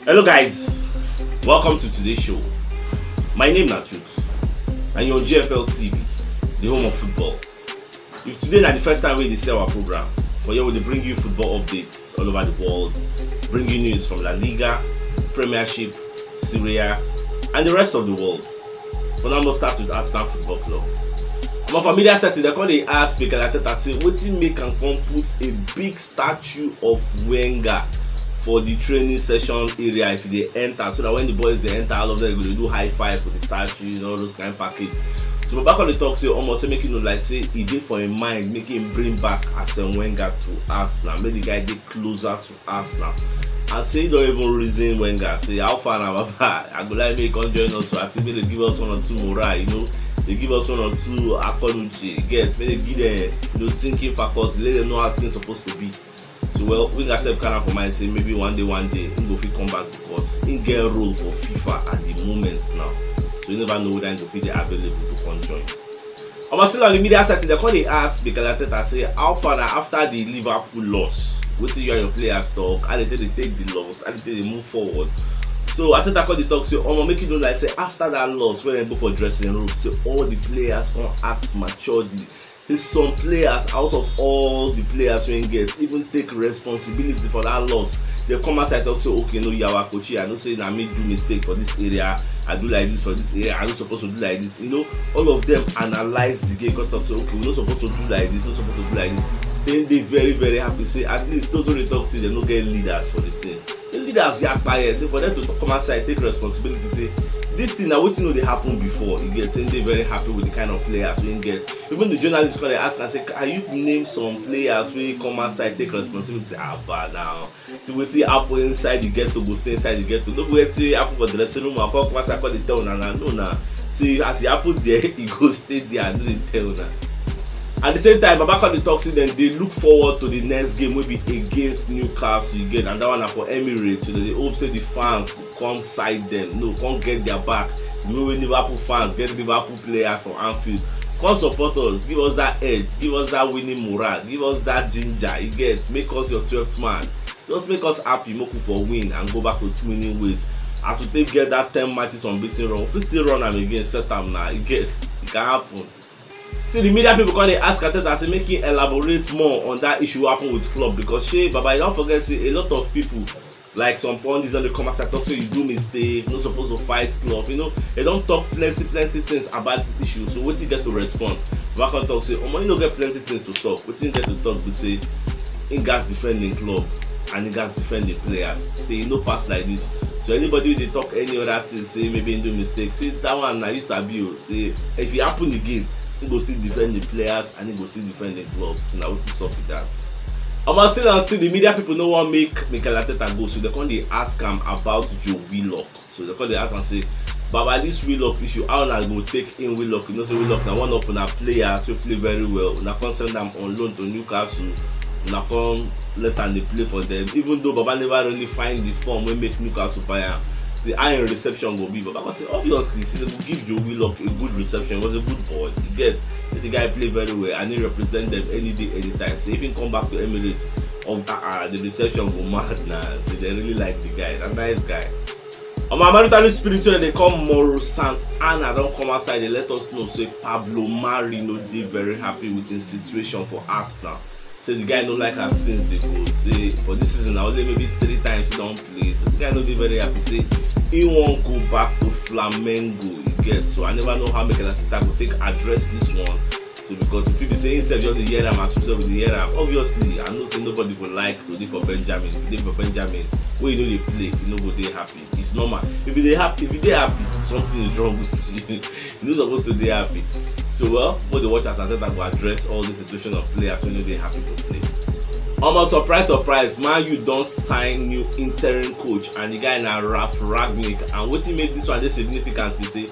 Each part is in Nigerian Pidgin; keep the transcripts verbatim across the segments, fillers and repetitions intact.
Hello guys, welcome to today's show. My name na Chuks and you're on G F L T V, the home of football. If today na the first time wey you dey see our program, for here we dey bring you football updates all over the world, bring you news from La Liga, Premiership, Serie A, and the rest of the world. But now we'll start with Arsenal Football Club. Omo, for media setting, they come dey ask Mikel Arteta say wetin make am come put a big statue of Wenger for the training session area if you dey enter, so that when the boys dey enter, all of them go dey do high five for the statue, you know, those kind package. So Baba come dey talk say, omo, say make you know, like, say e dey for im mind make im bring back Arsene Wenger to Arsenal, make the guy dey closer to Arsenal. And say e don even reason Wenger say, how far na, Baba? I go like make you come join us, so at least make dey give us one or two morale, you know, dey give us one or two akọnuche, get, make dey give them, you know, thinking faculty, let them know how things supposed to be. So, well, Wenger sef carry am for mind say maybe one day, one day, he go fit come back because he get role for FIFA at the moment now. So you never know whether he go fit dey available to come join. Omo, still on the media setting, they come dey ask Mikel Arteta say, how far na after the Liverpool loss? Wetin you and your players talk? How they take dey take the loss? How they take dey move forward? So Arteta come dey talk say, omo, make you know, like, say after that loss, when they go for dressing room, say all the players come act maturely. Say some players, out of all the players wey get, even take responsibility for that loss. They come outside talk say, okay, no yawa, coach, I know say na me do mistake for this area. I do like this for this area. I no suppose to do like this. You know, all of them analyze the game, come talk say, okay, we no suppose to do like this, no suppose to do like this. Say they very, very happy. Say at least those wey dey talk say they no get leaders for the team. The leaders yakpa here, say for them to come outside, take responsibility, say this thing na wetin no dey happen before. You get, say they very happy with the kind of players wey get. Even the journalist come dey ask am say, can you name some players wey come outside take responsibility? Say, ah, but now, see wetin happen inside the ghetto go stay inside the ghetto. No be wetin happen for dressing room and come, come outside come dey tell una na, no na. See, as e happen there, e go stay there, I no dey tell una. At the same time, Baba come dey talk say dem dey look forward to the next game wey be against Newcastle again, and that one na for Emirates. So dem dey hope say the fans go come side them, no, come get their back. The way wey Liverpool fans get Liverpool players for Anfield, come support us, give us that edge, give us that winning morale, give us that ginger, you get, make us your twelfth man. Just make us happy, make we for win and go back to winning ways. As we take get that ten matches unbeaten run, we fit still run am again, set am na, e get, e can happen. See, the media people come dey ask Arteta say make he elaborate more on that issue wey happen with Klopp, because shey Baba, you don forget say a lot of people, like some pundits, don dey come outside talk say you do mistake, no suppose to fight Klopp. You know, they don talk plenty, plenty things about this issue. So wetin he get to respond? Baba come talk say, omo, he no get plenty things to talk. Wetin he get to talk be say he gats defend im club and he gats defend im players. Say e no pass like this. So anybody wey dey talk any other thing, say maybe he do mistake, say that one na you sabi o. Say if e happen again, he go still defend the players and he go still defend the club. So na wetin sup be that. Omo, still and still, the media people no wan make Mikel Arteta go, so they come dey ask am about Joe Willock. So they come dey ask am say, Baba, this Willock issue, how una go take in Willock? You know say Willock na one of una players wey play very well. Una come send am on loan to Newcastle. Una come let am dey play for them. Even though Baba never really find the form wey make Newcastle buy am, say how im reception go be. Baba come say, obviously, say they go give Joe Willock a good reception. He was a good boy. He get, the guy play very well and he represent them any day, anytime. So if he come back to Emirates, of ah, ah, the reception go mad na. So they really like the guy. That nice guy. Omo, Maritali Spirit wey dey call Mauro Santana don come outside dey let us know say Pablo Mari no dey very happy with his situation for Arsenal. Say the guy no like as things dey go. Say for this season na only maybe three times he don play. So the guy no dey very happy. Say he wan go back to Flamengo, you get. So I never know how Mikel Arteta go take address this one. So because if you be saying himself just dey hear am as himself dey hear am, obviously I know say nobody go like to dey for Benjamin. If you dey for Benjamin, wey you no dey play, you no go dey happy. It's normal. If you dey happy, if you dey happy, something is wrong with you. You no suppose to dey happy. So, well, make dey watch as Arteta go address all the situation of players wey no dey happy to play. Omo, surprise, surprise, Man U don sign new interim coach, and the guy na Ralf Rangnick. And wetin make this one dey significant be say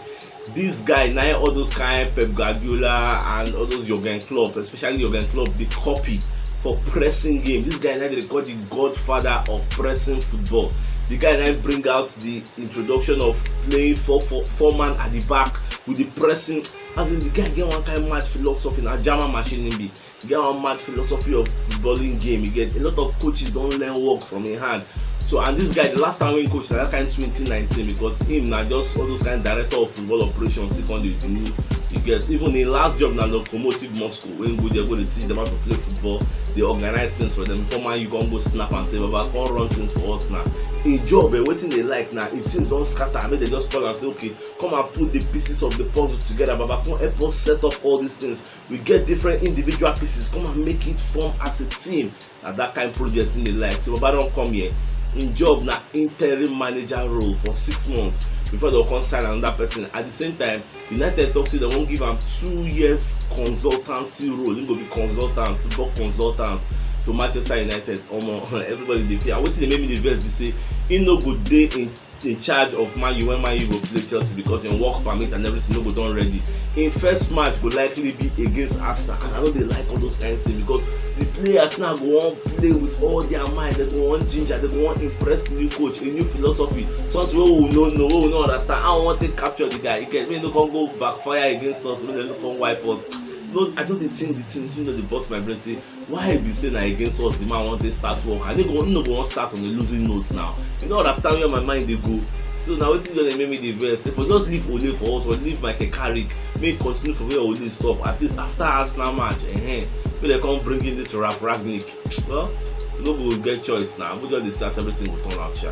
this guy na all those kind Pep Guardiola and all those Jurgen Klopp, especially Jurgen Klopp, dey copy for pressing game. This guy na dey call the godfather of pressing football. The guy na bring out the introduction of playing four, four, four man at the back with the pressing. As in, the guy get one kind mad philosophy, na German machine him be. Get one mad philosophy of footballing game. You get, a lot of coaches don learn work from him hand. So, and this guy, the last time when coach na that kind twenty nineteen, because him na just all those kind director of football operations he come dey do. You get, even him last job na Lokomotiv Moscow, when go there go dey teach them how to play football, dey organize things for them. Before man you come go snap and say, "Baba, come run things for us now." Him job, eh, wetin dey like na if things don scatter, make dem just call am say, "Okay, come and put the pieces of the puzzle together, Baba, come help us set up all these things. We get different individual pieces, come and make it form as a team." Na that kind project him dey like. So Baba don come here. Him job na interim manager role for six months before dem come sign another person. At the same time, United talk say dem wan give am two years consultancy role. Him go be consultant, football consultant to Manchester United. Omo, everybody dey fear. Wetin dey make me dey vex be say him no go dey in in charge of Man U when Man U go play Chelsea, because him work permit and everything no go don ready. Him first match go likely be against Arsenal, and I no dey like all those kind things, because the players now go wan play with all their mind, dem go wan ginger, dem go wan impress the new coach, a new philosophy, something wey we no know, wey we no understand. How we wan take capture the guy? He get, make e no come go backfire against us, make dem no come wipe us. No, I just dey think the things wey just dey burst my brain say, why e be say na against us the man wan take start work? I no go, no go wan start on a losing note now. You no understand where my mind dey go. So na wetin just dey make me dey vex. If we just leave Ole for us, or leave Michael Carrick, make e continue for where Ole stop. At least after Arsenal match, eh, make dem come bring in this Ralf Rangnick. Well, we no go get choice now. We just dey see as everything go turn out sha.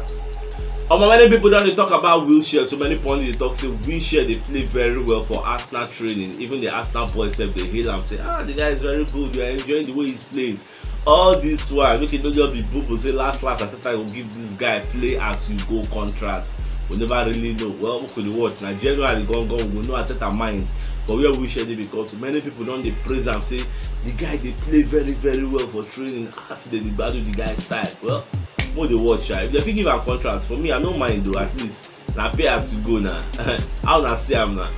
Omo, many people don dey talk about Wilshere. So many pundits dey talk say Wilshere dey play very well for Arsenal training. Even the Arsenal boys sef dey hail am say, "Ah, the guy is very good. We are enjoying the way he's playing." All this while, make e no just be boo boo say last last Arteta go give this guy play as you go contract. We never really know. Well, we could watch. Na January gone gone, we go know Arteta mind. But where Wilshere dey, because many people don dey praise am say the guy dey play very very well for training. As they dey gbadu the guy style. Well, we dey watch sha. If dem fit give am contract, for me, I no mind though. At least na pay as you go na. How una see am na?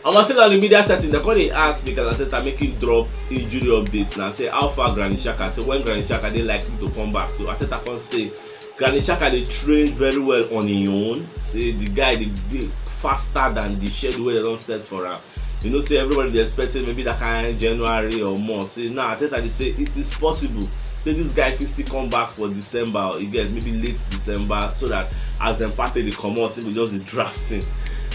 Omo, still on the media setting, dem come dey ask Mikel Arteta make him drop injury updates na, say how far Granit Xhaka, say when Granit Xhaka dey likely to come back. So Arteta come say Granit Xhaka dey train very well on him own, say the guy dey dey faster than the schedule wey dem don set for am. You know say everybody dey expect say maybe that kind January or more. Say now Arteta dey say it is possible say this guy fit still come back for December, or you get maybe late December, so that as dem Partey dey comot, him go just dey draft him.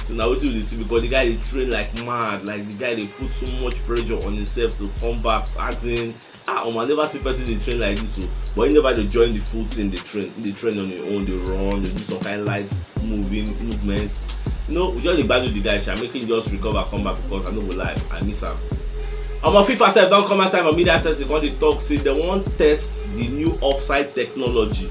So na wetin we dey see, because the guy dey train like mad, like the guy dey put so much pressure on himself to come back. As in, ah, omo, I never see person dey train like this o. But he never dey join the full team dey train. He dey train on him own, dey run, dey do some kind light moving movement. You know, we just dey gbadu the guy sha, make him just recover, come back, because I no go lie, I miss am. Omo, FIFA sef don come outside for media setting, come dey talk say dem wan test the new offside technology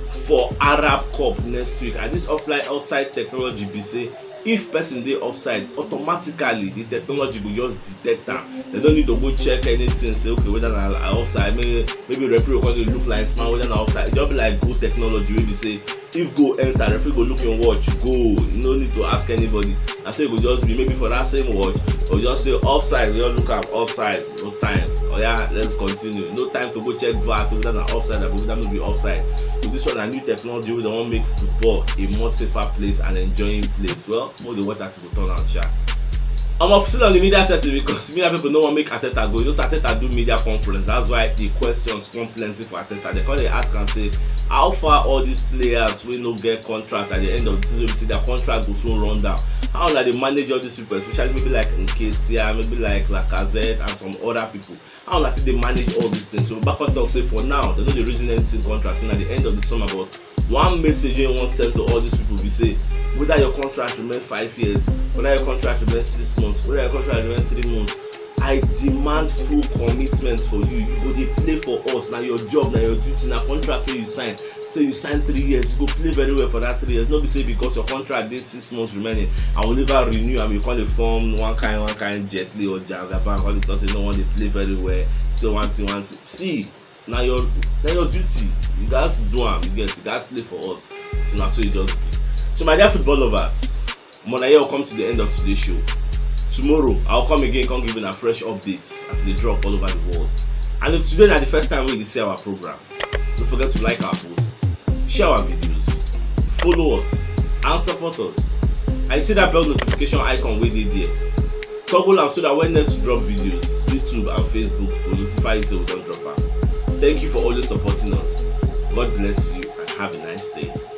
for Arab Cup next week. And this offline offside technology be say if person dey offside, automatically the technology go just detect am. Dem no need to go check anything, say okay, whether na offside, maybe, maybe referee go come dey look like small whether na offside. E just be like goal technology wey be say if goal enter, referee go look him watch, goal. You no need to ask anybody. Na so e go just be. Maybe for that same watch, or just say offside, we just look am, offside, no time. Oh yeah, let's continue. No time to go check V A R, say whether na offside or whether no be offside. So this one na new technology wey dem wan make football a more safer place and enjoying place. Well, make we dey watch as e go turn out sha. Omo, still on the media setting, because media people no wan make Arteta go. You know say Arteta do media conference, that's why the questions come plenty for Arteta. Dem come dey ask am say how far all these players wey no get contract at the end of the season, be say their contract go soon run down. How una dey manage all these people, especially maybe like Nketiah, maybe like Lacazette and some other people? How una take dey manage all these things? So Baba come talk say for now, dem no dey reason anything contract, say na the end of the summer, but one message wey he wan send to all these people be say, whether your contract remain five years, whether your contract remain six months, whether your contract remain three months, I demand full commitment for you. You go dey play for us. Na your job, na your duty, na contract wey you sign. Say you sign three years, you go play very well for that three years. No be say because your contract dey six months remaining, I will never renew am. You come dey form one kind, one kind Jet Li or Jagaban, come dey talk say no wan dey play very well. So one thing, one thing. See, na your, na your duty. You gats do am. You get, you gats play for us. So na so e just be. So my dear football lovers, omo, na here we come to the end of today's show. Tomorrow, I'll come again, come give una fresh updates as they drop all over the world. And if today na the first time wey you dey see our program, don't forget to like our posts, share our videos, follow us, and support us. And you see that bell notification icon wey dey there? Toggle am so that when next we drop videos, YouTube and Facebook go notify you say we don drop am. Thank you for always supporting us. God bless you and Have a nice day.